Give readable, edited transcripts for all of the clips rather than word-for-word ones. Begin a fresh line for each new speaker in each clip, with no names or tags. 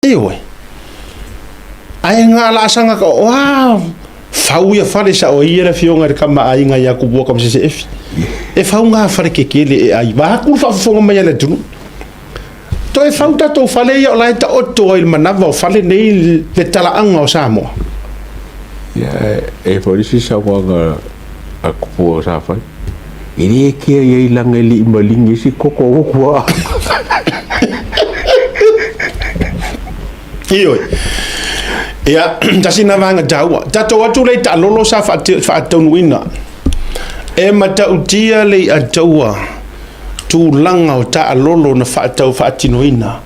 Ioe. Ae ga laasaga ka o a fau ia fale sa o ia le afioga i le tama aiga ia Tupua Tamasese Efi. E fau ga fale kekele e ai. Vaeatu le faafofoga mai a le atunuu. Toe fau tatou fale ia o la e taoto ai i le manava o fale nei le talaaga o Samoa.
Ia, e foi le isi saunoaga a Tupua sa fai. E le kea i ai leaga e le i maligi ai se toto o lotu a.
Ioe. Ia, tasi na vaega taua. Tatou atu lea i taalolo sa faataunuuina. E matautia le iataua tulaga o taalolo na faatau faatinoina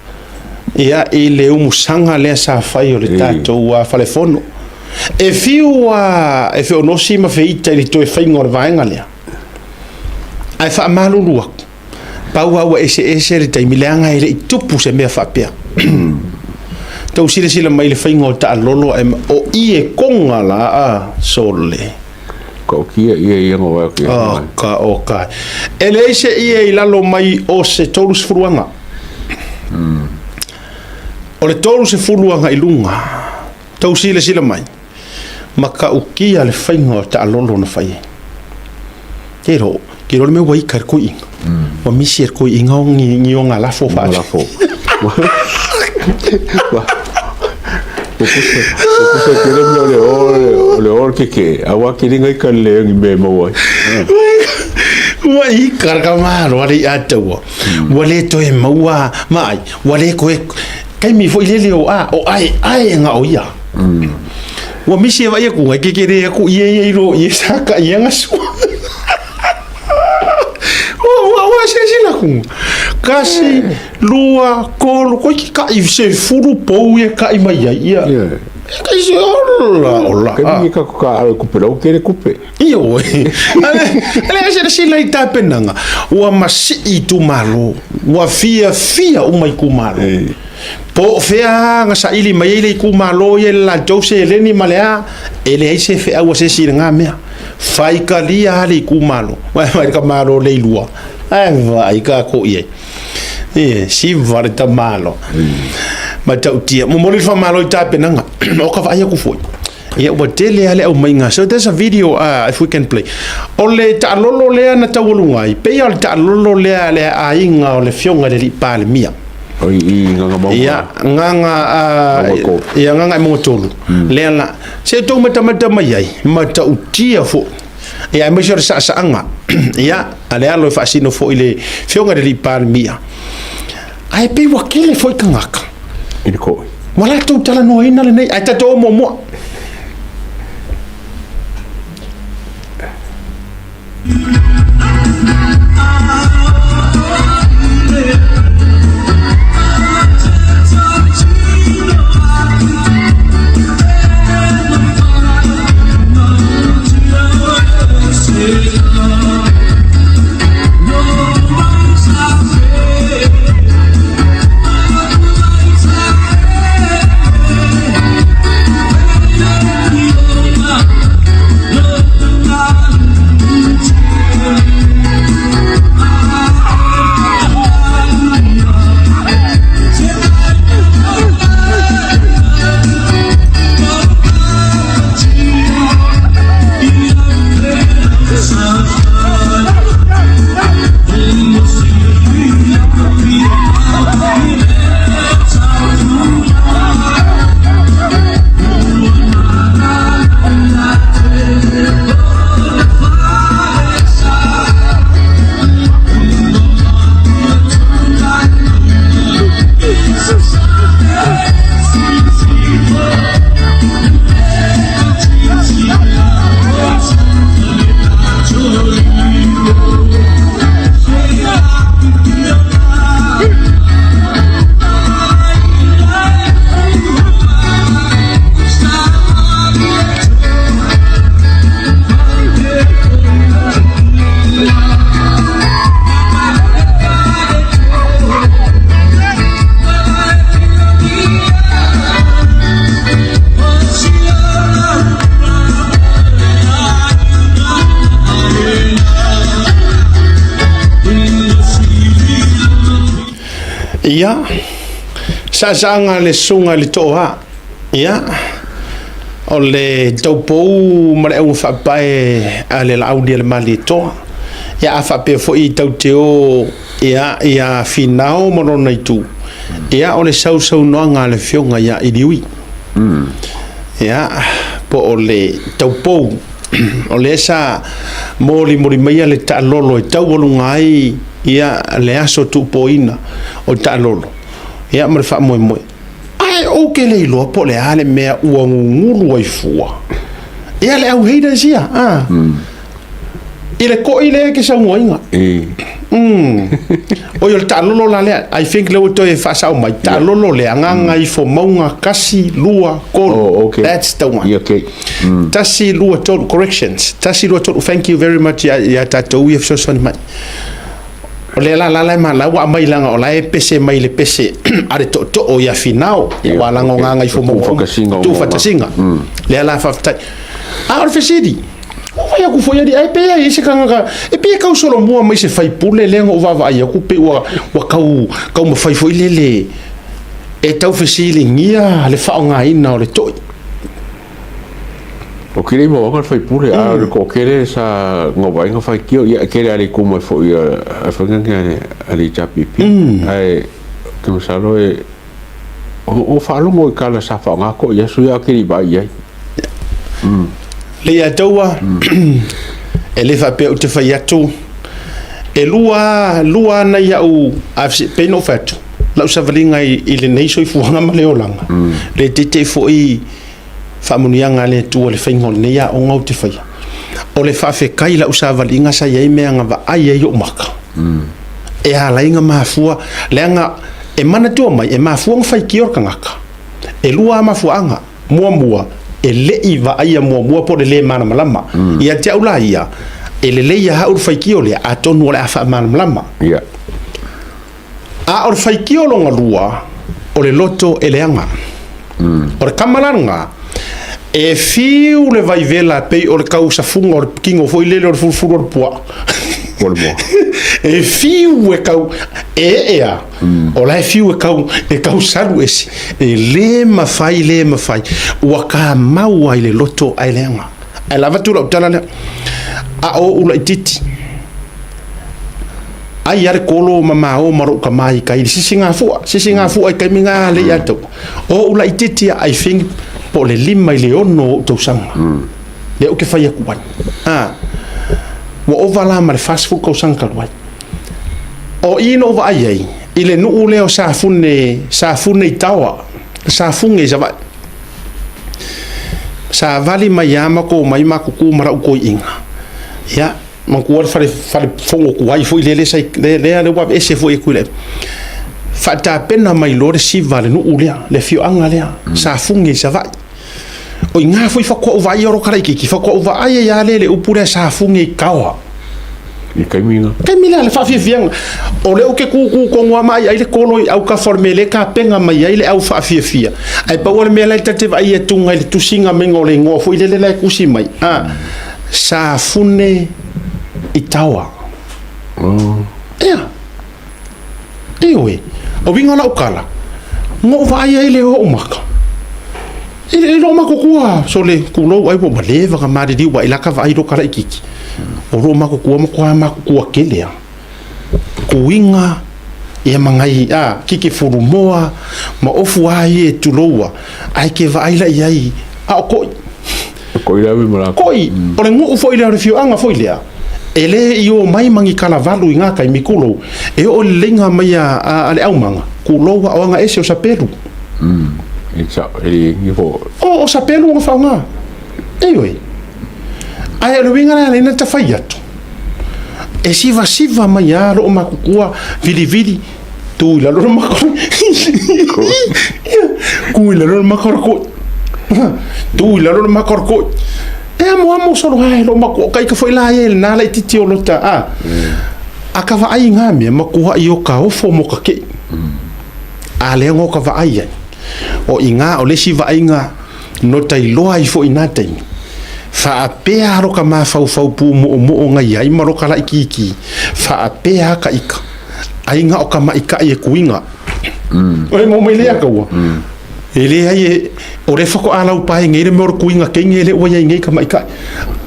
ia i le umusaga lea sa fai o le tatou falefono. E fiu a e feonosi ma feita i le toe faiga o le vaega lea, ae faamalulu atu, pau lava ua eseese le taimi, leaga e le i tupu se mea faapea. Tou silasila mai i le faiga o taalolo ae o i e koga la a sole.
Tautia ia ia no wai ki.
Oh, ka o ka. E leai se ie i lalo mai o se 30 aga. O le 30 aga i luga. Tou silasila mai, matautia le faiga o taalolo na fai ai. Te ro, ke ro le mea ua ika le koiinga. Ua misi e le koiinga o ni, ni o ngā lafo wha.
Lafo. Ua pusa tele mea o le o le o ke ke aua ke ringa ika le ngi me mau ai.
Ua ika le kamalo ale i ataua. Ua le toe maua mai, ua le koe Taimi foi lele o a, o ae ae nga o ia. Ua misi e vai aku ngai keke re aku ia ia i ro ia sa ka ia nga sua. Ua ua ua se se la ku. Kasi lua kolu koi ki ka i se furu pou ia ka i mai ai ia.
Yeah.
Ka i se ola ola.
Ka ni ka ka ala kupe lau kere kupe.
Ioe. Ale se se la i tapenaga. Ua masii itumalo. Ua fiafia uma itumalo. Po o fea na saili mai ai le itumalo ia i le latou seleni ma le a, e leai se feau a se isi i lena mea. Faikalia lava le itumalo. Vaai mai le tamalo le ilua. Ae vaai tatou i ai. E, siva le tamalo. Matautia. Momoli le faamalo i tapenaga. O ka vaai atu foi. Ia ua tele lava le aumaiga. So there's a video if we can play. O le taalolo lea na taualuga ai, pei o le taalolo lea a le aiga o le Afioga i le Alii Palemia.
O i i Gagamaunga.
Ia, Gaga, ia Gagaemauga 3. Lea la, se tou matamata mai ai, matautia foi. Ia, aemaise o le saasaaga. Ia, a le alo e faasino foi i le Afioga i le Alii Palemia. Ae pei ua tele foi tagata.
I le koi.
Ua latou talanoaina lenei, ae tatou o muamua. Ia, Saasaaga a le Susuga i le Tooa. Ia, o le taupou ma le auga faapae a le Laaulialemalietoa. Ia, a faapea foi tatou te o ia, ia Finao ma lona itu, ia, o le sausaunoaga a le Afioga ia Iliui. Ia, po o le taupou, o lea sa molimoli maia le taalolo e taualuga ai ia le aso tuupoina o taalolo, ia ma le faamoemoe. Ae ou te le iloa po o le a le mea ua gugulu ai fua ia le au haters ia, a. I le koi lea e te saunoaina. Oi, o le taalolo la lea, I think lea ua toe faasao mai, taalolo lea, Gagaifomauga 1, 2, 3.
Oh, okay.
That's the one.
Yeah, okay.
1, 2, 3, corrections. 1, 2, 3, thank you very much ia tatou ia fesoasoani mai. O lea la la e ma la ua aumai leaga o la e pese mai le pese a le tootoo ia Finao, ua laga o Gagaifomauga.
Tuufatasiga o
Tuufatasiga. Lea la faafetai. A o le fesili, ua fai atu foi alii, ae pei e i ai se tagata, e pei e tau solomua mai se faipule lea na ou vaavaai atu, pei ua tau taumafai foi lele e tau fesiligia le faaaogaina o le toi.
O kele i mauaga le faipule, a o le toatele sa gauvaega faitio, ia e tele lava le itu mai foi a faiga nei a le HRPP. Ae ou te masalo e o faalogo i tala sa faaaoga toi i aso ia, ae ou te le i vaai i ai.
Le ia taua, e le faapea ou te fai atu, e lua nai au, pei na ou fai atu, lau savaliga i lenei soifuaga ma le olaga, le teitei foi faamanuiaga a le Atua i le faiga o lenei aoga ou te faia. O le faafetai i lau savaliga sa i ai mea na vaai ai ou maka. E ala ai na mafua, leaga e manatua mai, e mafua ona faitio le tagata. E lua lava mafuaaga. Muamua, e le i vaaia muamua po o le le malamalama. Ia te au la ia, e lelei lava au le faitio lea, atonu o le a faamalamalama. A o le faitio lona lua, o le loto e leaga. O le tama la lena, e fiu le vaivela pei o le tau safuga o le tino foi lele o le fulufulu o le puaa.
O le moa.
E fiu e tau e ea, o la e fiu e tau salu ese. E le mafai, le mafai. Ua kamau lava i le loto ae leaga. Ae lava atu lau tala lea. A o ou laitiiti, ai a le kolo ma mao ma lou tama i tai i le sisigafua, sisigafua i taimi na le ia tau. O ou laitiiti I think po o le 5 i le 6 o ou tausaga. Lea ou te fai atu ai. Ua ova la ma le 40 tausaga talu ai. O i na ou vaai ai i le nuu lea o Safune, Safune i Taoa, Safune i Savaii. Savali mai lava matou omai matutu ma lau toeaina. Ia, manatua le fale, fale fono tuai foi lea, lea, lea, lea ua aveese foi e Tuilaepa. Faatapena mai loa le siva a le nuu lea, le afioaga lea, Safune i Savaii. O i ina foi faatoa ou vaai o lota laitiiti, faatoa ou vaai ai lava lea i le upu lea Safune i Taoa.
I taimi na.
Taimi lea, le faafiafiaga. O lea ou te tutu tonu lava ma aiai le kolo i autafa o le mea lea e tapena mai ai le au faafiafia. Ae pau lava le mea la e ta te vaai atuga i le tusiga maiga o le igoa foi lele la e tusi mai, a, Safune i Taoa. Ea. Ioe. O uiga o lau tala, na ou vaai ai lea o ou maka. I lou matutua, sole, tulou ai ua leva ona maliliu ai la ka vaai i lou tala itiiti. O lou matutua matua matutua tele lava. Tuiga, ia ma nai a, kiki fulumoa, ma ofu lava ia e tulou lava, ae ke vaai la i ai, a o koi.
Koi la ma latou.
Koi, o le nuu foi lea, o le afioaga foi lea, e le i omai ma ni kalavalu i ngā taimi, tulou, e oo i le leiga mai a le aumaga, tulou a o aga ese o sapelu. O sapelu ona faaaoga. Ioe. Ae o le uiga lea na ta fai atu, e sivasiva mai lava loo matutua vilivili, tu i lalo le maka. Tu i lalo le maka o le koi. Tu i lalo le maka o le koi. E amoamo solo ae loo matua. O ka ika foi la ia i lena laitiiti o lota a. A ka vaai i ngā mea, matua i o ka ofo mo ka kei. A lea ngo ka vaai ai. O i ngā o le isi vaaiga no ta iloa ai foi i nā taimi. Faapea lo ka mafaufau pūmoʻomoʻo ngai ai ma lo ka laʻikiiki, faapea ka ika, ai ga o ka maʻikaʻi e kuiga. O e maua mai lea kaua. E leai e, o le faatoa laupa ai nei le mea o le kuiga keine lea ua i ai nei tamaitai.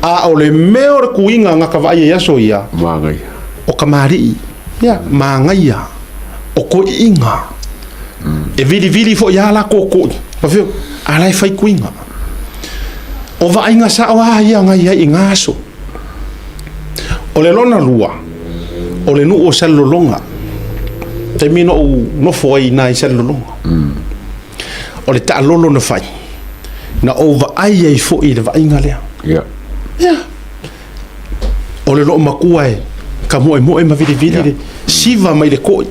A o le mea o le kuiga na ka vaai ai aso ia,
Magaia.
o kamali'i, ia, magaia, o koi'iga. E vilivili foi lava latou ko'i, ma fea, a la e fai kuiga. O vaaiga sa'o lava ia na i ai i na aso. O le lona lua, o le nuu o Salelologa, taimi na ou nofo ai i ina i Salelologa. O le taalolo na fai, na ou vaai ai foi i le vaaiga lea.
Ia.
Ia. O le loomatua e tamoemoe ma vilivili le siva mai le ko'i.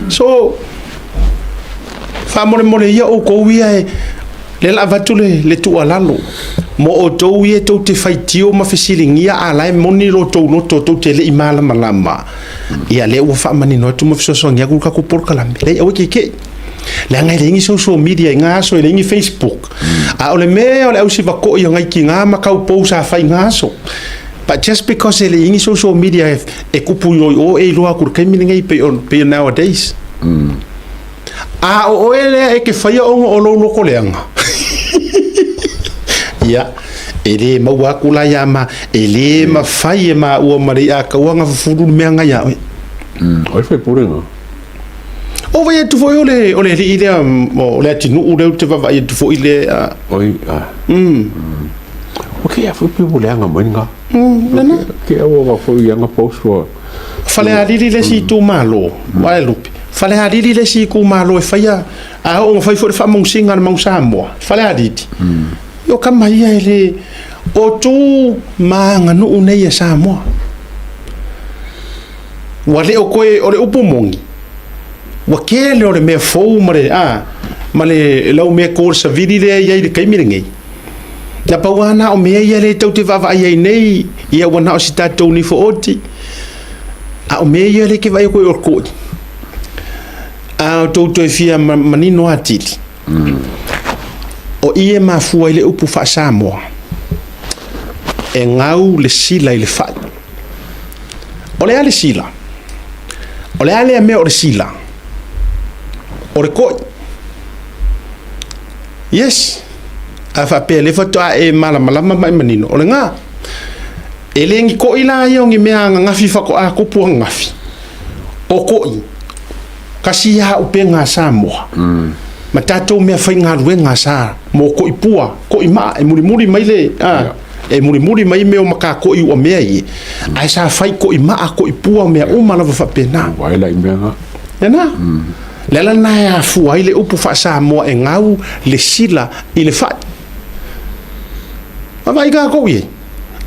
So, faamolemole ia outou ia e lea la avatu le, le tuualalo mo outou ia tou te faitio ma fesiligia a la e moni lo tou loto tou te le i malamalama. Ia lea ua faamanino atu ma fesoasoani atu le tatou polokalame. Leai, aua e keke'i. Leaga e leai ni social media i na aso, e leai ni Facebook. A o le mea o le ausivako'i o nai tinā ma taupou sa fai i na aso. But just because e leai ni social media e tupu i o i o e iloa atu i le taimi lenei pei o, pei o nowadays. A o oe lea e te faia ona o lou loto leaga. Ia, e le maua atu la ia ma, e le mafai e maua ma le i'a taua ona fufulu le mea na iā oe.
O ai faipule na?
O vai atu foi o le, o le alii lea, o le atinuu lea ou te vaavaai atu foi lea.
Oi, a. O ke a foi pe ua leaga mai lena.
Lena.
Ke a ua va foi ia nga post ua.
Falealili le isi itumalo, Vaelupe. Falealili le isi itumalo e faia, a oo ina fai foi le faamausiga a le Mau Samoa, Falealili. O tama ia e le, o tu ma aganuu nei a Samoa. Ua le o toe, o le upu moni, ua tele o le mea fou ma le, a, ma le laumea to le savili lea e i ai i le taimi lenei. Na pau lava na o mea ia lea tou te vaavaai ai nei, ia ua na o si tatou nifo oti, a o mea ia lea e te vaai atu ai o le koʻi. A outou toe fia manino atili, o i e mafua ai le upu faa-Samoa, e gau le sila i le fai. O le a le sila? O le a lea mea o le sila? O le koʻi. Yes. A faapea lea faatoa e malamalama ma e manino, o lena. E le ni koʻi la ia o ni mea ananafi faatoa tupu ananafi. O koʻi, kasi ia upega a Samoa. Ma tatou mea faigaluega sa mo koʻi pua, koʻi maa, e mulimuli mai le, a, e mulimuli mai mea o makakoi ua mea ia. Ae sa fai koʻi maa, koʻi pua, mea uma lava faapena.
Ua la i mea nga.
Lena. Le ala lena e afua ai le upu faa-Samoa e gau le sila i le fai. Vaavaai tatou i ai.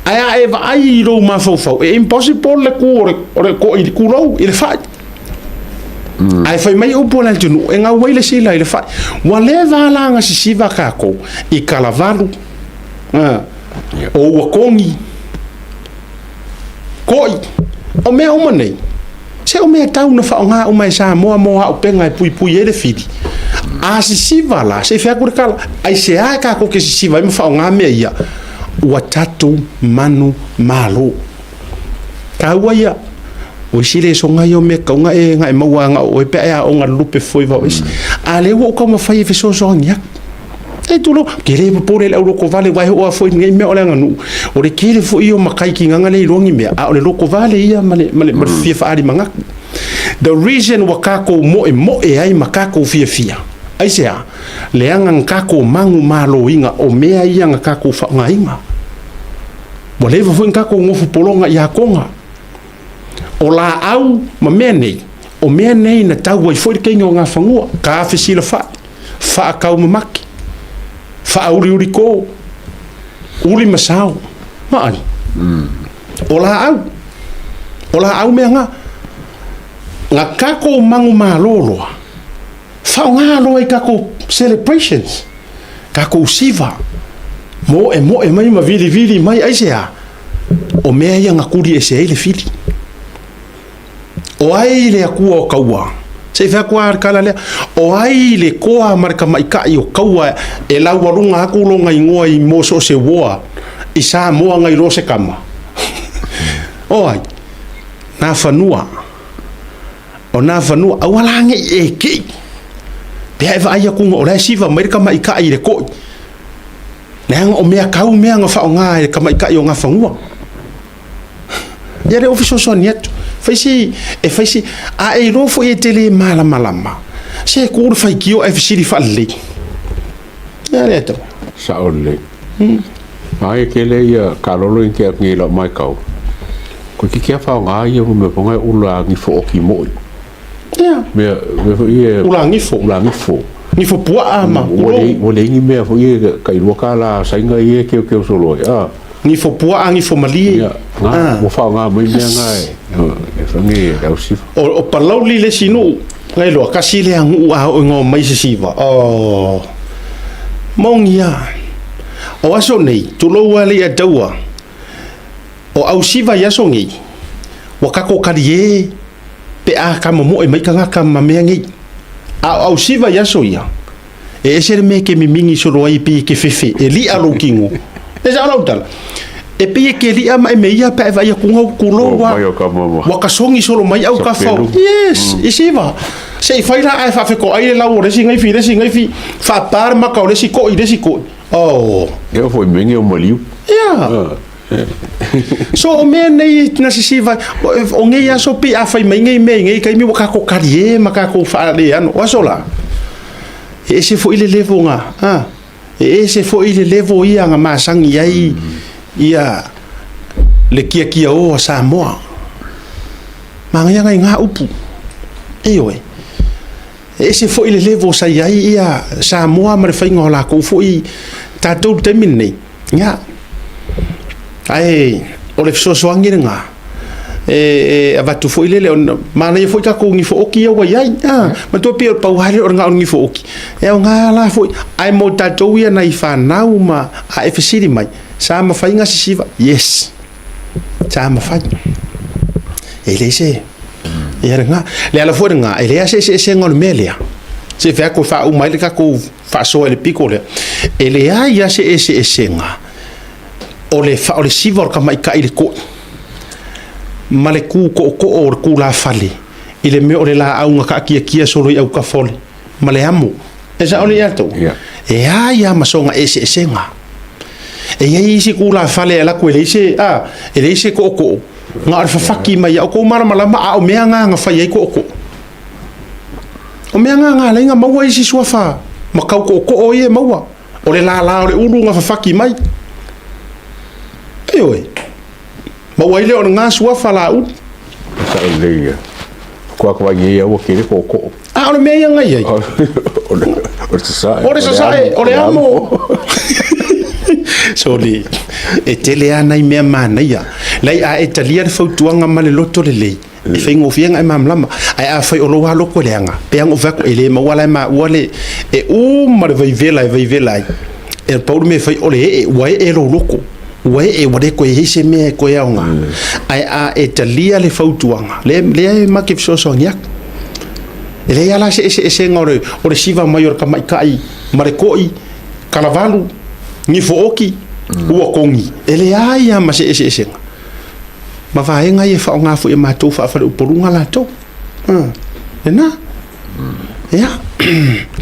Ae a e vaai i lou mafaufau, e impossible le ku o le, o le koʻi i le kulou i le fai. Ae fai mai upu a le atunuu, e gau ai le sila i le fai. Ua leva la ona sisiva tatou i kalavalu, o ua kogi, Koʻi, o mea uma nei, se o mea tau na faaaoga uma e Samoa mo auupega e puipui ai le fili. A sisiva la, se i fai atu le tala, aisea e tatou te sisiva ai ma faaaoga mea ia? Ua tatou manu malo. Taua ia. O isi lesoga ia o mea tatau ona e, na e maua ana o oe pe a e aoga lulupe foi vao isi. A lea ua ou taumafai e fesoasoani atu. E tulou, ke le popole le au lokovale aua e oo lava foi i lenei mea o le aganuu, o le tele foi ia o matai kinaga le iloa ni mea, a o le lokovale ia ma le, ma le, ma le fia faaali manatu. The reason ua tatou moemoe ai ma tatou fiafia, aisea? Leaga na tatou manumaloina o mea ia na tatou faaaogaina. Ua leva foi ona tatou nofo pologa ia Toga. O laau ma mea nei, o mea nei na tau ai foi le keiga o Gafanua, ka fesilafai, faataumamake, faauliuliko, uli ma sao. Vaai. O laau, o laau mea na. Na tatou manumalo loa, faaaoga loa i tatou celebrations, tatou siva, moemoe mai ma vilivili mai, aisea? O mea ia na tuli ese ai le fili. O ai le Atua o kaua? Se i fai atu lava le tala lea. O ai le toa ma le tamaitai o kaua e laualuga atu lona igoa i mo so o se uoa i Samoa nai lo se tama? O ai? Nafanua. O Nafanua. Aua la ne i e kei. Pe a e vaai atu o la e siva mai le tamaitai i le ko'i. Leaga o mea tau mea na faaaoga e le tamaitai o Nafanua. Ia lea ua fesoasoani atu. Fai si, e fai si, a e iloa foi e te le malamalama, se tu le faitio ae fesili faalelei. Ia lea tau.
Sao lelei. Manaia tele ia kalolo i te atu nei i lau matau. Toeitiiti lava faaaoga ia mea foi nei ula gifo oti moi.
Ia.
Mea, mea foi ia.
Ula gifo.
Ula gifo.
Gifo puaa ma.
Ua leai ni mea foi ia tai $2 Saina ia e keokeo solo ai. Ah.
Gifo puaa, gifo malie.
Ia, na, ua faaaoga mai mea na e fai nei e au siva.
O Palauli le isi nuu, na iloa, kasi lea nuu a oo ina omai se siva. Oh, moni lava. O aso nei, tulou lava le ia taua, o au siva i aso nei, ua tatou talie pe a tamomoe mai tagata ma mea nei. A o au siva i aso ia, E ese le mea e ke mimigi solo ai e pei e ke fefe, e liʻa lou kino. E sao lau tala. E pei e ke liʻa ma e me ia pe a e vaai atu ngau tulou a. Ua kasogi solo mai au kafa o. Yes, i siva. Se i fai la ae faafetoai le lau o le isi gaifi i le isi gaifi, faapa le maka o le isi koʻi i le isi koʻi. Oh.
E oo foi i mea o maliu.
Yeah. So o mea nei na sisiva ai, o nei aso pei a fai mai nei mea i nei taimi ua tatou talie ma tatou faaleano. O aso la, e ese foi le level na, a, e ese foi le level ia na masani ai ia le kiakiaō a Samoa. Manaia nai ngā upu. Ioe. E ese foi le level sa i ai ia Samoa ma le faiga o lakou foi tatou i le taimi lenei. Ia. Ae o le fesoasoani lena e avatu foi lele, ona manaia foi tatou gifo oki ia ua i ai. A, manatua pei o le pau lava lea o le na o le gifo oki. E aoga la foi, ae mo tatou ia nai fanau ma a e fesili mai, sa mafai ona sisiva? Yes. Sa mafai. E leai se ia lena. Le ala foi lena, e leai se eseesega o le mea lea. Se fai atu e faauma ai le tatou faasoa i le pito lea. E leai lava se eseesega o le o le siva o le tamaitai i le koʻi ma le kū tootoo o le tulafale i le mea o le laau na taatiatia solo i autafa o le ma le amo. E sao le ia tou? E ai lava ma sona eseesega. E i ai isi tulafale e alu atu e leai se, a, e leai se tootoo, na o le fafaki mai lava. O tou malamalama a o mea na na fai ai tootoo. O mea na na ala ai ona maua isi suafa ma kau tootoo ia e maua. O le lala o le ulu na fafaki mai. Ioe. Maua ai lea o lena suafa laulu.
Sao lelei ia. Kua ka vai ia ua kele tootoo.
A o le mea ia na i ai.
O le sasae.
O le sasae, o le amo. Sorry. E tele lava nai mea manaia. Lai a e talia le fautuaga ma le loto lelei, e faigofie ona e malamalama. Ae afai o lou lava loto e leaga, pei lava ona ou fai atu, e le maua la e maua le, e uma le vaivela e vaivela ai. E pau le mea e fai, o le ee, ua ee lou loto. Ua ee, ua le toe i ai se mea e toe aoga. Ae a e talia le fautuaga, lea, lea e matou te fesoasoani atu. E leai lava la se eseesega o le, o le siva mai o le tamaitai ma le koʻi, kalavalu, gifo oki, ua kogi. E leai lava ma se eseesega. Ma vaega ia e faaaoga foi e matou faa-faleupoluga latou. Lena. Ia,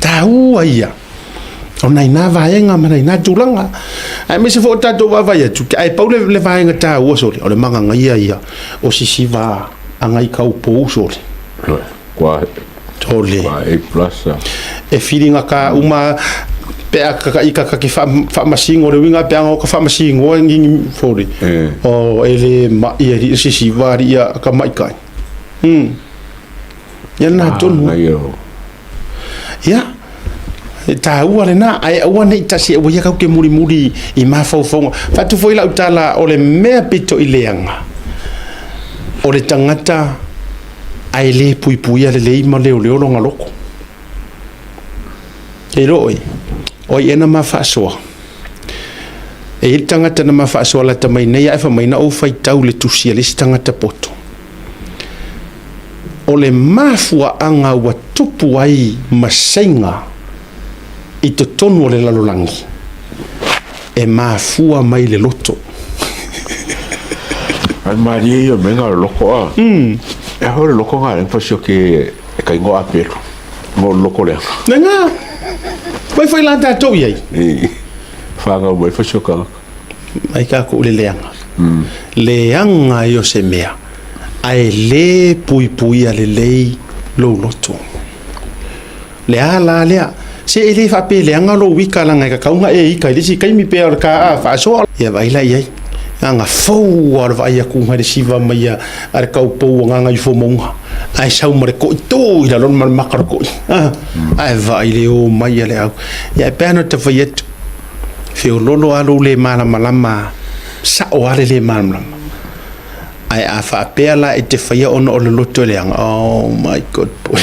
taua ia o nai nā vaega ma nai nā tulaga. Aemaise foi o tatou vaavaai atu, ae pau le, le vaega taua sole, o le magagaia ia o sisiva agai kaupou sole.
Kua
Sole.
Kua A plus.
E whiringa ka uma pe a ka i ka ke whaamasino le uiga pe a ka whaamasino e ngingi fore. O e le ma ia ri sisiva ri ia ka maikai. Ia na tonu. Ia, e tāua lena, ae aua nei tasi aua ia kau ke mulimuli i mafaufauga. Fatu foi lau tala o le mea pito i leaga, o le tagata ae le puipuia lelei ma leoleo lona loko. E iloa oe, o ai ea na ma faasoa? E i ai le tagata na ma faasoa lata mai nei ae fai mai na ou faitau i le tusi a le isi tagata poto. O le mafuaaga ua tupu ai masaiga i totonu o le lalolagi, e mafua mai le loto.
Ai malie ia mea o le loko a. E hoi le loko ngā leng fasioki e ka ingoa a pelu. Ma o le loto leaga.
Lena. Vai foi la tatou i ai.
Fanau mai foi si o tagata.
Mai tatou i le leaga. Leaga ai o se mea, ae le puipuia lelei lou loto. Le a la lea? Se e le faapea e leaga lou ika leaga e tatau ona e ika i le isi taimi pe o le ka a faasoa. Ia vaai la i ai. Aga fou lava o le vaai atu i le siva mai a le taupou o Gagaifomauga ae sau ma le ko'i tu i lalo ma le maka o le ko'i. Ae vaai le o mai a le au. Ia e pei lava ona ta fai atu, feololo lava lou le malamalama, sao lava le le malamalama. Ae a faapea la e te faia ona o le loto e leaga, oh my god boy.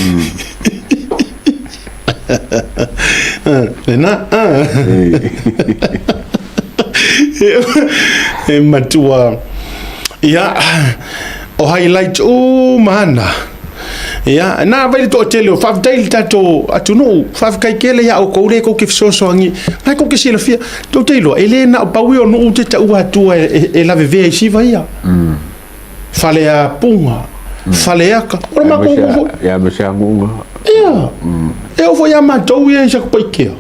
Lena. E matua. Ia, o highlight uma ana. Ia, na vai le toatele o faafetai i le tatou atunuu, faafetai tele ia outou lea tou te fesoasoani, na tou te silafia, tou te iloa, e le na o pau ia o nuu te taua atua e lavevea i siva ia. Faleapuga, Faleata, o le matou nuu foi.
Ia, ma se anuga.
Ia, e oo foi ia matou ia i Satupaitea,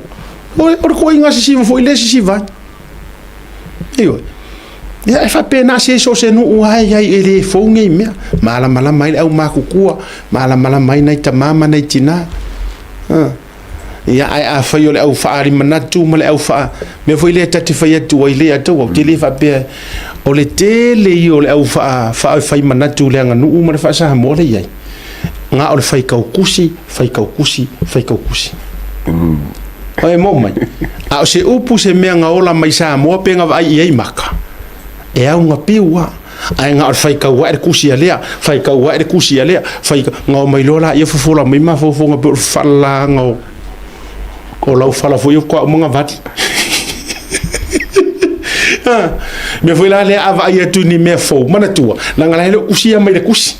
o le ituaiga sisiva foi lea e sisiva ai. Ioe. Ia e faapena se so o se nuu lava e i ai e le fou nei mea. Malamalama ai le aumatutua, malamalama ai nai tama ma nai tina. Ia ae afai o le au faaali manatu ma le au faa... mea foi lea ta te fai atu ai le atau ou te le faapea o le tele ia o le au faa, fai manatu i le aganuu ma le faa-Samoa lea e i ai. Na o le faitau tusi, faitau tusi, faitau tusi. E mo mai. A o se upu se mea na ola mai Samoa pe na vaai i ai maka, e au na piu a. Ae na o le faitau ae le tusi a lea, faitau ae le tusi a lea, faitau, na o mai loa laia fofola mai mafaufauga pei o le faalalaga o lau fala foi faatoa uma ona vali. Mea foi la lea a vaai atu i ni mea fou, manatua, leaga la e le o tusia mai le tusi.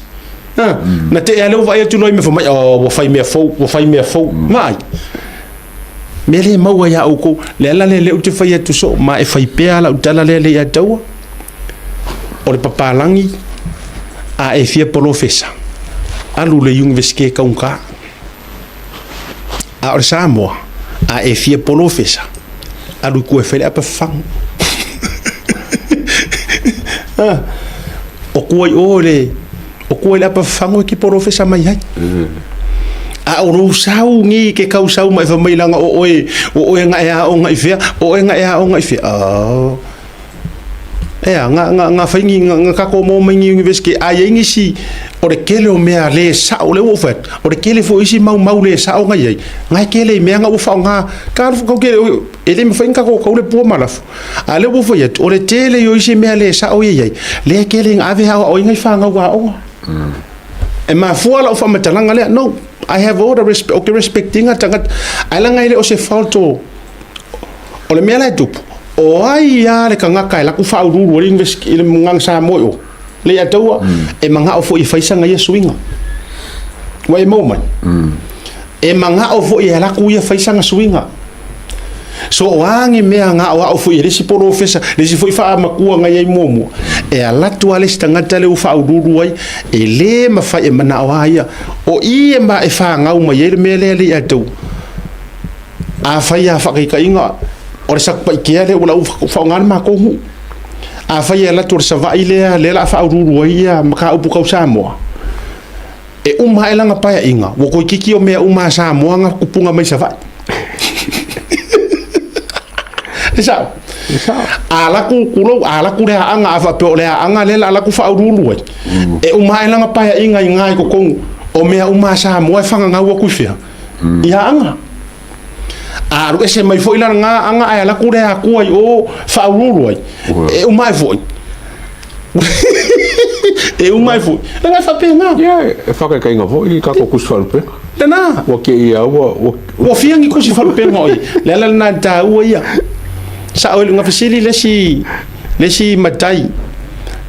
Na te i lea ua vaai atu loa i mea fou mai, oh, ua fai mea fou, ua fai mea fou. Vaai. Mea le maua ia outou. Le ala lea lea ou te fai atu soo, ma e fai pea lau tala lea le ia taua. O le papalagi, a e fia polofesa, alu le Universite taugata. A o le Samoa, a e fia polofesa, alu i tua e fai le apafafagu. O tua i o le, o tua i le apafafagu e te polofesa mai ai. A o lou sau ni ke kau sau mai fai mai leaga o oe, o oe na e aoga i fea, o oe na e aoga i fea. Oh. Ea, nga, nga, nga fai ni, nga, nga kako mo mai ni university, a iai nisi, o le kele o mea le sao, le ua ou fai atu, o le kele foi isi mau mau le sao nga iai, nga e kele i mea nga ua faaaoga, ka alu kau kele, e le mafai ona kako kau le pua ma lafo, a lea ua ou fai atu, o le tele o isi mea le sao ia iai, lea e kele ina ave aoaoina i fanau aoga. E mafua lau faamatalaga lea, no, I have all the respect, ou te respect ina tagata, ae leaga e le o se fault o, O le mea la e tupu, o ai lava le tagata e laku faauluulu ai le Gagaga Samoa i o, le ia taua, e manao foi e fai sana ia suiga. Ua e maua mai? E manao foi e laku ia fai sana suiga. So o a ni mea gaoao foi e le isi polofesa, le isi foi faamatua na i ai muamua, e alu atu lava le isi tagata lea ua faauluulu ai, e le mafai e manao lava ia. O i e ma e fanau mai ai le mea lea le ia taua. Afai a faataitaiga o le Satupaitea lea ua lau faaaoga le matou nuu. Afai e alu atu o le Savaii lea lea o le a faauluulu ai ia mataupu tau Samoa, e uma ae lana paeaiga ua toeitiiti o mea uma a Samoa na tupuga mai Savaii. E sao?
E sao.
A alu atu, tulou, a alu atu le Aana, a faapea o le Aana lea o le a alu atu faauluulu ai, e uma ae lana paeaiga i ina i totonu o mea uma a Samoa e fagagau atu i fea? I Aana. A alu ese mai foi la lena Aana ae alu atu le Atua i o faauluulu ai, e uma ae foi. E uma ae foi. Leaga e faapena.
Ia, e faataitaiga foi i tatou tusi faalupega.
Lena.
Ua te i lava ua...
Ua fia ni tusi faalupega o i. Le ala lena e taua ia. Sao i luga fesili le isi, le isi matai.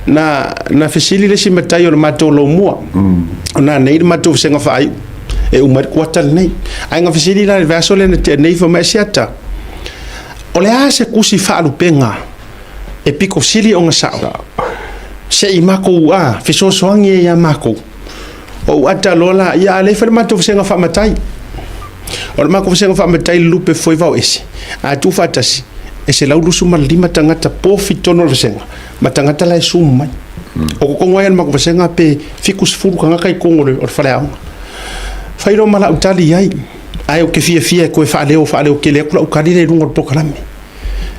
Na fesili le isi matai o le matou laumua. O na nei le matou vasega faaiu. E uma ai le kuata lenei. Ae na fesili la i le vaiaso lea na tea nei, fai mai, Asiata, o le a se tusi faalupega e pito sili ona sao? Se i matou fesoasoani ai ia matou. Ou ata loa la, ia a lea e fai le matou vasega faamatai. O le makou vasega faamatai le lupe foi vao ese, a tuufaatasi, e 125 tagata pofi i totonu o le vasega, ma tagata la e zoom mai. O kokogo ai a le makou vasega pe 70 tagata i totonu o le faleaoga. Fai loa ma lau tali i ai, ae ou te fiafia e toe faaleo faaleo tele atu lau tali lea i luga o le polokalame.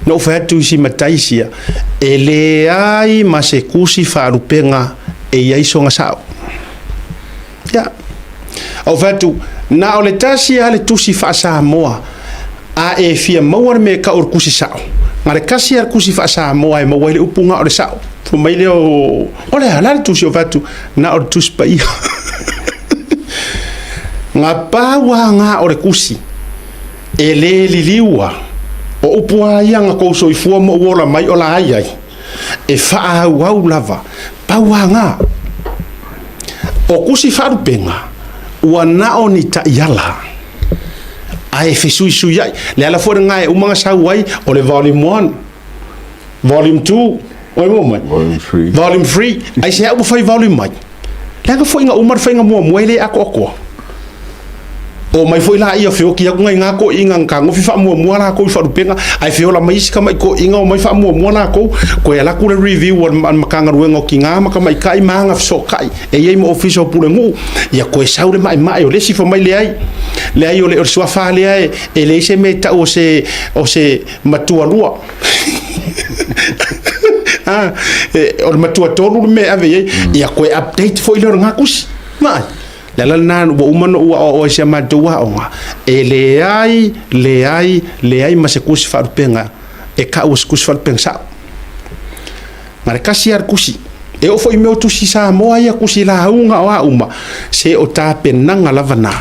Na ou fai atu i si matai sia, e leai ma se tusi faalupega e i ai sona sao. Ia. Ou fai atu, na o le tasi lava le tusi faa-Samoa a e fia maua le mea e tau o le tusi sao, na o le tasi lava le tusi faa-Samoa e maua ai le upu na o le sao. Fai mai lea o, o le a, o le a le tusi? Ou fai atu, na o le tusi paia. Na pau lava na o le tusi e le liliu lava. O upu lava ia na tou soifua ma ou ola mai o la ai ai. E faaauau lava, pau lava na. O tusi faalupega, ua na o ni taiala, ae fesuisuiai. Le ala foi lena e uma ona sau ai, o le volume 1, volume 2, oi mo mai?
Volume 3.
Volume 3. Aisea ua fai volume mai? Leaga foi na uma le faiga muamua e le atoatoa. O mai foi laia feoki atu nai gā toeaiina na tagofi faamuamua latou i faalupega, ae feola mai isi tamai toeaiina omai faamuamua latou, toe alu atu le review a le Matagaluega o Tinā ma Tamaitai ma Agafesootai e i ai ma Ofisa o Pulenuu, ia toe sau le maemae o le isi fai mai leai, leai o le suafa lea e leai se mea e tau o se, o se matualua. O le matuatolu le mea e ave i ai, ia toe update foi lea o lena tusi. Vaai. Le ala lena ua uma ona ou aoaoa i si a matou aoga, e leai, leai, leai ma se tusi faalupega e tau o se tusi faalupega sao. Na o le tasi lava le tusi. E oo foi i mea o tusi Samoa ia, tusi lauga o a uma, se o tapenaga lava na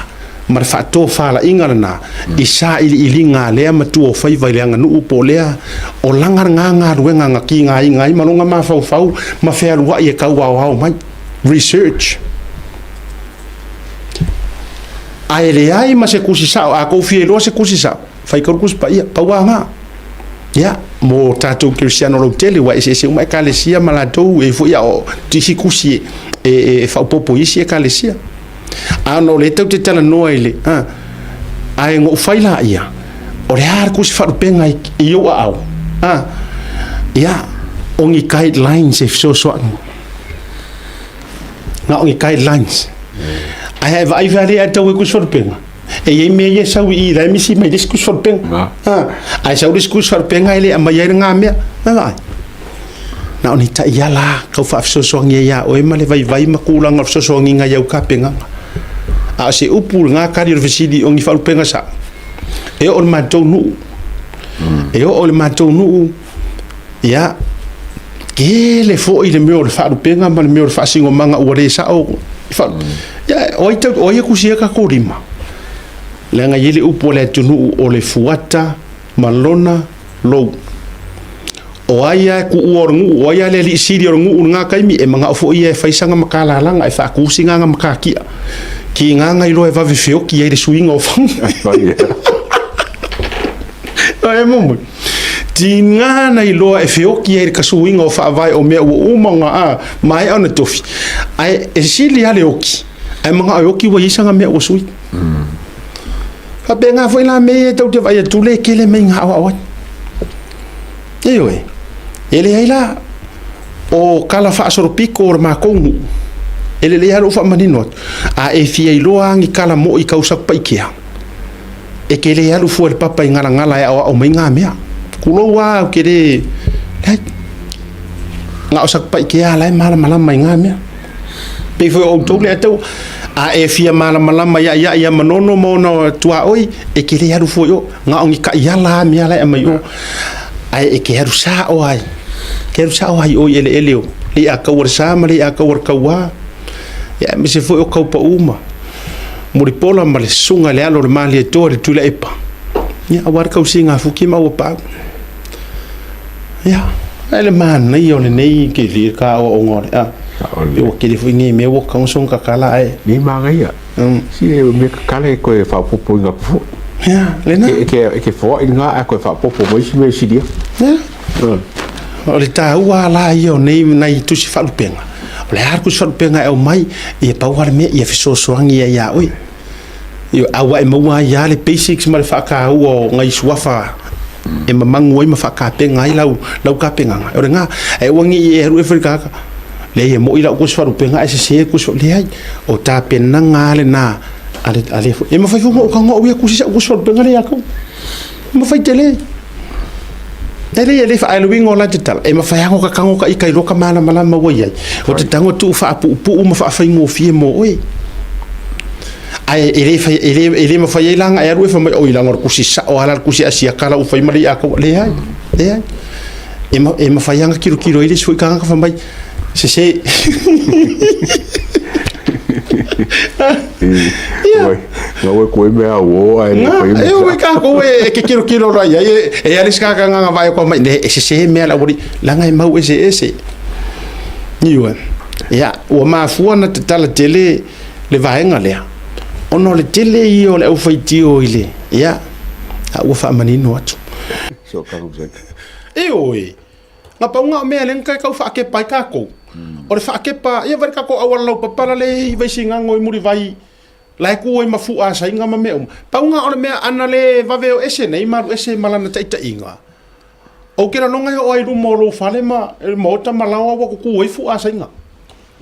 ma le faatofalaiga lena i sailiiliga a lea matua o faiva i le aganuu po o lea o laga lena galuega na tigaina ai ma lona mafaufau ma fealuai e tau aoao mai. Research. Ae leai ma se tusi sao, a tou fia iloa se tusi sao, faitau le tusi paia, pau lava na. Ia, mo tatou kerisiano lautele, ua eseese uma ekalesia ma latou, e foi a o isi tusi e, e faaopoopo i isi ekalesia. A ona o lea tatou te talanoa i le, a, ae na ou fai laia, o le a le tusi faalupega i, i ou aao, a, ia, o ni guidelines e fesoasoani. Na o ni guidelines. Ae a e vaai fea lea e tau ai tusi faalupega, e i ai mea ia e sau i i la e misi mai le isi tusi faalupega. Ae sau le isi tusi faalupega e le aumaia ai lena mea. Vaai vaai. Na o ni taiala lava tau faafesoasoani ai ia oe ma le vaivai ma tulaga o le fesoasoaniga i au tapenaga. A o se upu i lena tali o le fesili o ni faalupega sao, e oo i le matou nuu. E oo i le matou nuu, Ia, tele foi le mea o le faalupega ma le mea o le faasinomaga ua le sao. Ia, o ai, o ai e tusia tatou lima? Leaga e i ai le upu a le atunuu o le fuata ma lona lou. O ai lava e tuua o le nuu, o ai lava le alii sili o le nuu i lena taimi, e manao foi ia e fai sana matalalaga, e faatu sina matatia. Tiga na iloa e vave feoti ai le suiga o faiga. Ai mo mai. Tiga na iloa e feoki ai le kasuiga o faavae o mea ua uma ona a maea ona tofi. Ae e sili lava le oki, ae manao e oki ua i ai sana mea ua sui. Faapena foi la mea ia tou te vaai atu le tele mai na aoao ai. Ioe, e leai la o tala faasolopito o le matou nuu, e lelei lava lou faamanino atu, a e fia iloa lava ni tala moi tau Satupaitea, e te le alu fua i le papa i Galagala e aoao mai na mea. Tulou lava ou te le... Leai. Na o Satupaitea la e malamalama i na mea. Pei foi o outou lea tau, a e fia malamalama ia ia ia Manono ma ona tuaoi, e te le alu fua i o. Na o ni taiala lava mea la e aumai i o. Ae e te alu sao lava i, te alu sao lava i o i eleele o Leiataua-le-Sa ma Leiataua-le-Tauā, ia aemaise foi o Taupau ma Mulipola ma le susuga i le alo o le Malietoa le Tuilaepa, ia aua le tausiga a Fuki ma Auapaau. Ia, ae le manaia o lenei tele ka aoaoga o le a. Ua tele foi nei mea ua tatau ona soona tatala ae.
Nei manaia. Si e mea tatala e toe faaopoopoina atu foi.
Ia, lena.
E te foai lena ae toe faaopoopo mai isi mea e sili atu.
Ia. O le taua la ia o nei nai tusi faalupega, o le a le tusi faalupega e aumai, ia pau lava le mea ia fesoasoani ai ia oe. Ioe, a ua e maua ai lava le basics ma le faataua o nai suafa e mamagu ai ma faatapena ai lau, lau tapenaga. O lena, ae aua ne i e alu e fai i le tagata, leai e moni lau tusi faalupega ae sese le tusi, leai, o tapenaga lava lena a le, a le, e mafai foi ona ou tago au ia tusi sau tusi faalupega lea ia te au. E mafai tele. E leai, e le faa, ae o le uiga o la te tala, e mafai lava ona tago ta ita iloa ka malamalama ua i ai. O te tago tuu faapuupuu ma faafaigofie mo oe. Ae e le fai, e le, e le mafai ai la ona e alu e fai mai, oi leaga o le tusi sao lava la le tusi a siaka la ua fai ma le ia Leai, leai. E, ma, e mafai lava ona tilotilo ai le isi foi tagata fai mai, sese.
Ia. Na ua koe mea uo ai le koe
mea. E ui ka ko e ke kilo kilo ra ia e e ale ska ka nga vai ko mai ne e sese mea la wuri la ngai mau ese ese. Niue. Ia, ua mafua na tatala tele le vaega lea. Ona o le tele ia o le aufaitio i le, ia, a ua faamanino atu.
So ka ngusek.
E oi. Na pau nga o mea lea na tau faakepa ai tatou. O le faakepa, ia vai le tatou auala laupapa la le i Vaisigano i Mulivai, la e tu ai ma fua asaiga ma mea uma. Pau nga o le mea ana le vave o ese nei ma alu ese ma lana taitaiga, ou te lagona e oo ai i luma o lou fale ma le maota ma laoa ua tutu ai fua asaiga.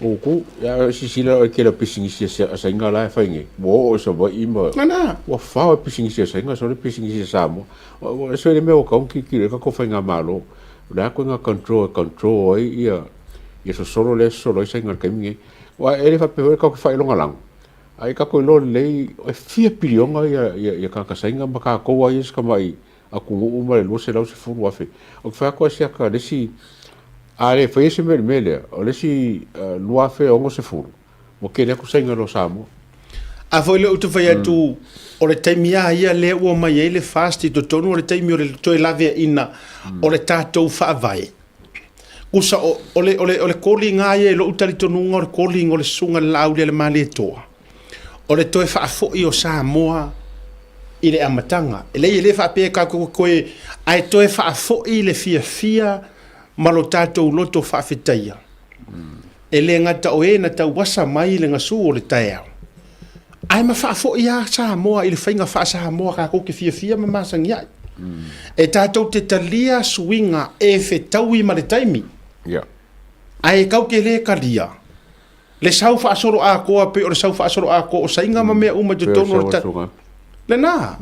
Uku, ia sisila o ke la pisinisi a sainga la e fai nei. Ua oo i Savaii ma
Lana.
ua fao e pisinisi a sainga sole pisinisi a Samoa. Ua so le mea ua kau tilotilo i ai tatou faigamalo. O le a koe control e control ai ia ia sosolo lea e sosolo ai sainga i le taimi lenei. Aua e le faapea foi tatou te faailogalanu, ae tatou iloa lelei e fia piliona ia ia tagata sainga ma tatou lava ia si tamai atunuu ma le 210,000. Ou te fai atu lava siaka le isi, a le faia se mea i le mea lea, o le isi 2060, ua tele atu sainga i lo Samoa.
A foi lea ou te fai atu, o le taimi lava ia lea ua omai ai le FAST i totonu, o le taimi o le toe laveaiina o le tatou Faavae. Tusa o, o le, o le, o le calling lava ia i lou talitonuga o le calling o le Susuga i le Laaulialemalietoa, o le toe faafoi o Samoa i le amataga. E leai, e le faapea tatou te toe, ae toe faafoi le fiafia ma lo tatou loto faafetaia. E le gata o e na tauasa mai le gasu o le taeao, ae ma faafoi lava Samoa i le faiga faa-Samoa tatou te fiafia ma masani ai. E tatou te talia suiga e fetaui ma le taimi, ae tatou te le talia le sau faasolo atoa pei o le sau faasolo atoa o saiga ma mea uma i totonu o le ta... Lena.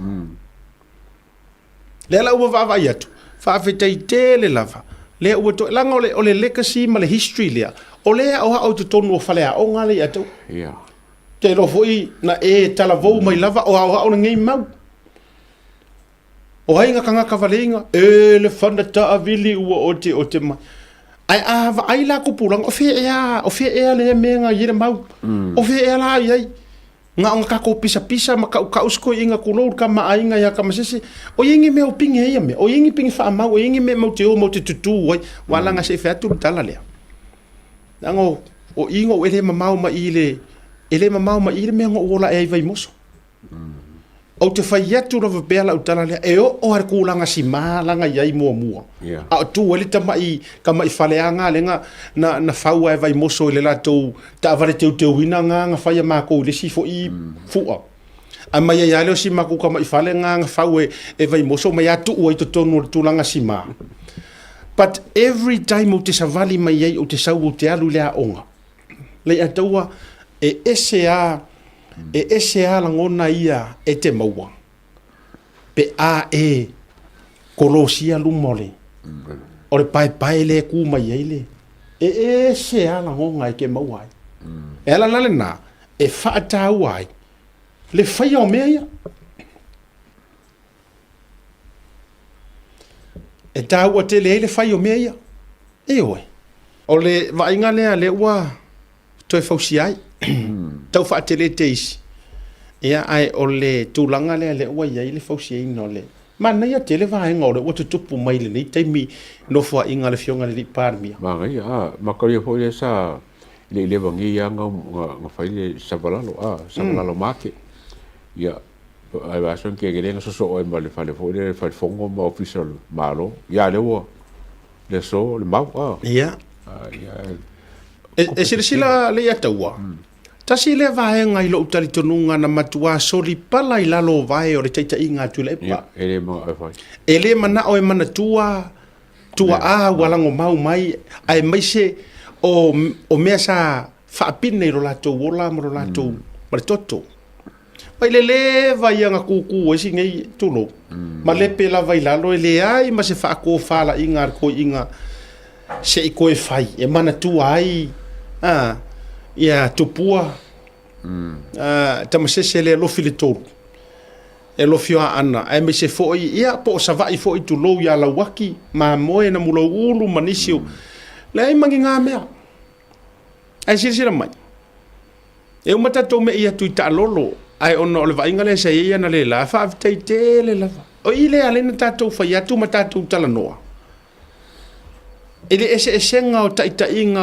Lea la ua vaavaai atu, faafetai tele lava. Lea ua toe, leaga o le, o le legacy ma le history lea, o lea e aoao i totonu o faleaoga lea ia te au.
Yeah.
Te iloa foi na e talavou mai lava o aoao lenei mau. O ai na tagata valeiga? E le fana taavili ua oteote mai. Ae a vaai la tupulaga, o fea ea, o fea ea lea mea na i ai le mau? O fea ea la i ai? Na ona tatou pisapisa ma tautau si toeaina tulou le tama aiga ia Tamasese, o i ai ni mea o pine ai ia mea, o i ai ni pine faamau, o i ai ni mea matou te o matou te tutū ai, aua leaga se i fai atu le tala lea. Leaga o i na ou e le mamao mai i le, e le mamao mai i le mea na ou ola ae ai i Vaimoso. Ou te fai atu lava pea lau tala lea, e oo lava i le tulaga sima la na i ai muamua, a o tu ai le tamai, tamai faleaga lea na, na, na fau lava e Vaimoso i le latou taavale teuteuina na na fai a matou i le isi foi fua. Aumai ai lava lea o si matou tamai fale na na fau e, e Vaimoso, omai lava tuu ai i totonu o le tulaga sima. But every time ou te savali mai ai, ou te sau ou te alu i le aoga, Leiataua, e ese a, e ese a lagona ia e te maua pe a e kolosia luma o le, o le paepae lea e ku mai ai le, e ese a lagona e te maua ai. E ala la lena e faataua ai le faia o mea ia. E taua tele ai le fai o mea ia. Ioe. O le vaaiga lea lea ua toe fausia ai. Tau faatele te isi. Ia, ae o le tulaga lea lea ua i ai le fausiaina o le... Manaia tele vaega o lea ua tutupu mai i lenei taimi nofoaiga a le Afioga i le alii Palemia.
Manaia, a, makalia foi lea sa le i leva nei lava na fai le Savalalo, a, Savalalo Market. Ia, Ae vaiaso ni kekele na sosoo ai ma le fale foi lea, le fale fono ma ofisa o le Malo. Ia lea ua le aso le mau.
Ia. Ia. E silasila Leiataua, Tasi lea vaega i lou talitonuga na matuā solipala i lalo o vae o le taitaiga a Tuilaepa.
Ia, e le manao e fai.
E le manao e manatua tuaa ua lagomau mai aemaise o, o mea sa faapine i lo latou ola ma lo latou, ma le toto. Mai le leva ia na kūkū ai si nei, tulou, ma lepe lava i lalo e leai ma se faatofalaiga a le toeaina se i toe fai e manatua ai a, ia Tupua, a, Tamasese lea lofi le tolu e lofi o Aana, aemaise foi ia po o Savaii foi tulou ia Lauaki, Mamoe na Mulouulu ma nisi o, leai ma ni na mea. Ae silasila mai, e uma tatou me'i atu i taalolo, ae ona o le vaaiga lea sa i ai analeila, faafetai tele lava. O i lea lea na tatou fai atu ma tatou talanoa i le eseesega o taitaiga.